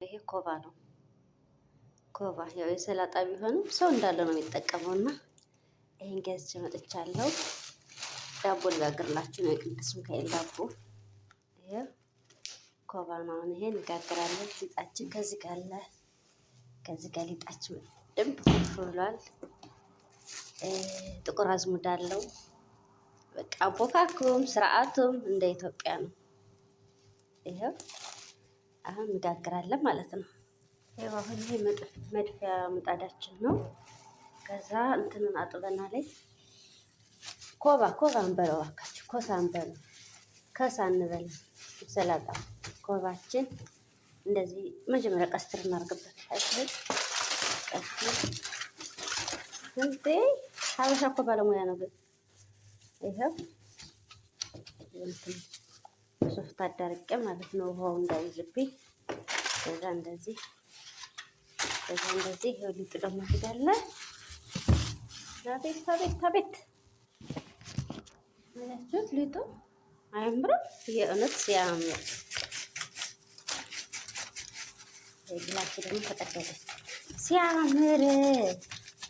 ይሄ ኮባ ነው። ኮባ ያው የሰላጣ ቢሆንም ሰው እንዳለ ነው የሚጠቀመው እና ይሄን ገዝቼ መጥቻለሁ። ዳቦ ልጋግርላችሁ ነው፣ የቅዱስ ሚካኤል ዳቦ። ይሄ ኮባ ነው። አሁን ይሄን እንጋግራለን። ሊጣችን ከዚህ ጋር አለ። ከዚህ ጋር ሊጣችን ደንብ ኩፍ ብሏል። ጥቁር አዝሙድ አለው። በቃ አቦካኩም ስርዓቱም እንደ ኢትዮጵያ ነው። ይሄው አሁን እንጋግራለን ማለት ነው። ይኸው አሁን ይሄ መድፊያ ምጣዳችን ነው። ከዛ እንትኑን አጥበና ላይ ኮባ ኮባ እንበለው እባካችሁ፣ ኮሳ እንበለው፣ ከሳ እንበለው። ሰላጣ ኮባችን እንደዚህ መጀመሪያ ቀስትር እናድርግበት። አይችልም ቀስትር እንዴ! ሀበሻ እኮ ባለሙያ ነው። ግን ይኸው እንትን ሶፍት አዳርቄ ማለት ነው፣ ውሃው እንዳይዝብኝ። ከዛ እንደዚህ፣ ከዛ እንደዚህ። ይኸው ሊጡ ደግሞ ሄዳለ። አቤት አቤት አቤት! አያችሁት? ሊጡ አያምርም? የእውነት ሲያምር! ግላችሁ ደግሞ ተቀደደ። ሲያምር!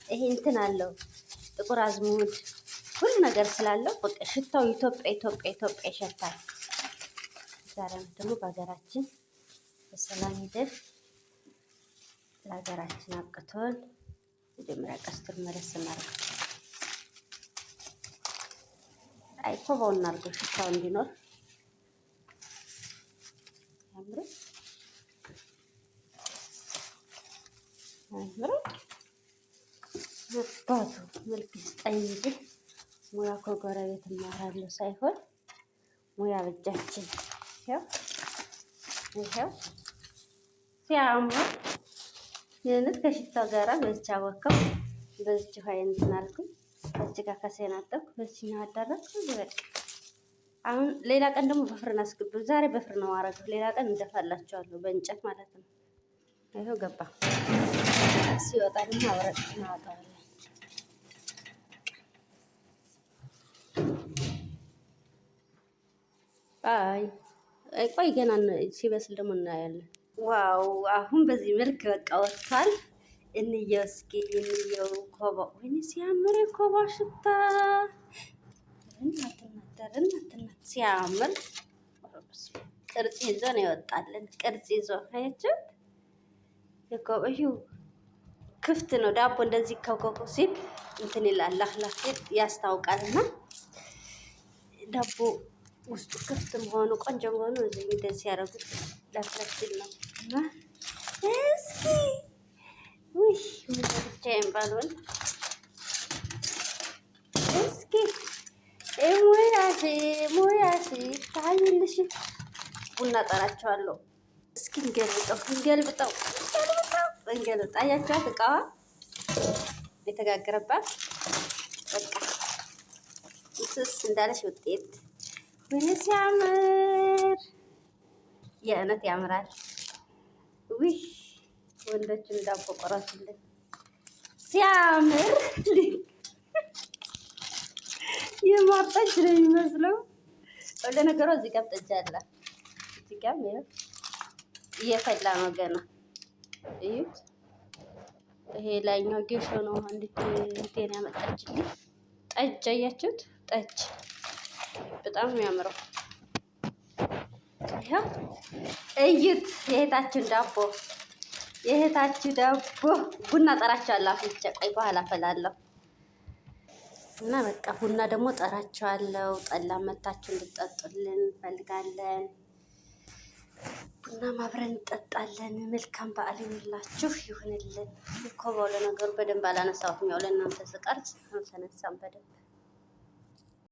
ይሄ እንትን አለው፣ ጥቁር አዝሙድ ሁሉ ነገር ስላለው በቃ ሽታው ኢትዮጵያ ኢትዮጵያ ኢትዮጵያ ይሸታል። ዛሬ ዓመት ደግሞ በሀገራችን በሰላም ይደር፣ ለሀገራችን አብቅቶን። መጀመሪያ ቀስቱን መለስ እናድርገው። አይ ኮባውን እናድርገው ሽታው እንዲኖር። አያምርም? አያምርም? አባቱ መልክ ይስጠኝ እንጂ ሙያ ከጎረቤት እማራለሁ ሳይሆን ሙያ በእጃችን። ይኸው ይኸው ሲያምር! የእውነት ከሽታው ጋራ በዚች አወካው፣ በዚች ውሃ እንትን አልኩኝ። በዚህ ጋር ከሴን አጠብኩ፣ በዚህኛው አዳረግኩ። በቃ አሁን ሌላ ቀን ደግሞ በፍርን አስገብ። ዛሬ በፍርን ነው ማረገው። ሌላ ቀን እንደፋላችኋለሁ በእንጨት ማለት ነው። ይኸው ገባ። ሲወጣ ደግሞ አብረን እናወጣዋለን። አይ ቆይ ገና ሲበስል ደግሞ እናያለን። Wow፣ አሁን በዚህ መልክ በቃ ወጥቷል። እንየው እስኪ እንየው። ኮባ፣ ወይኔ ሲያምር! የኮባ ሽታ! እናት እናት እናት ሲያምር! ቅርጽ ይዞ ነው ይወጣልን። ቅርጽ ይዞ አያችሁት? የኮባ ይኸው ክፍት ነው። ዳቦ እንደዚህ ከኮኮ ሲል እንትን ይላል፣ ላክላክ ሲል ያስታውቃል። እና ዳቦ ውስጡ ክፍት መሆኑ፣ ቆንጆ መሆኑ እዚህ እንደዚህ ያደረጉት ላክላክ ሲል ነው። እና እስኪ ውይ ምን ብቻዬን ባልሆን፣ እስኪ ሙያሽ ሙያሽ ታይልሽ። ቡና ጠራቸዋለሁ። እስኪ እንገልብጠው እንገልብጠው እንገልብጠው እንገልብጠው። አያችኋት እቃዋ የተጋገረባት በቃ ስስ እንዳለች ውጤት። ወይኔ ሲያምር! የእውነት ያምራል። ውይ ወንዶችን ዳቦ ቆረሱልን። ሲያምር! የማር ጠጅ ነው የሚመስለው። ለነገሩ እዚህ ጋር ጠጅ አለ። እዚህ ጋር እየፈላ ነው ገና። እዩት። ይሄ ላይኛው ጌሾ ነው። አንዲት እህቴን ያመጣችልኝ ጠጅ። አያችሁት? ጠጅ በጣም የሚያምረው። ይኸው እዩት። የእህታችን ዳቦ፣ የእህታችሁ ዳቦ። ቡና ጠራቸዋለሁ። አፍልቼ ቆይ በኋላ አፈላለሁ። እና በቃ ቡና ደግሞ ጠራቸዋለሁ። ጠላ መታችሁ እንድጠጡልን እንፈልጋለን። ቡና አብረን እንጠጣለን። መልካም በዓል ይሁንላችሁ፣ ይሁንልን። ኮባው ለነገሩ በደንብ አላነሳሁትም። ያው ለእናንተ ስቀርጽ አልተነሳም በደንብ።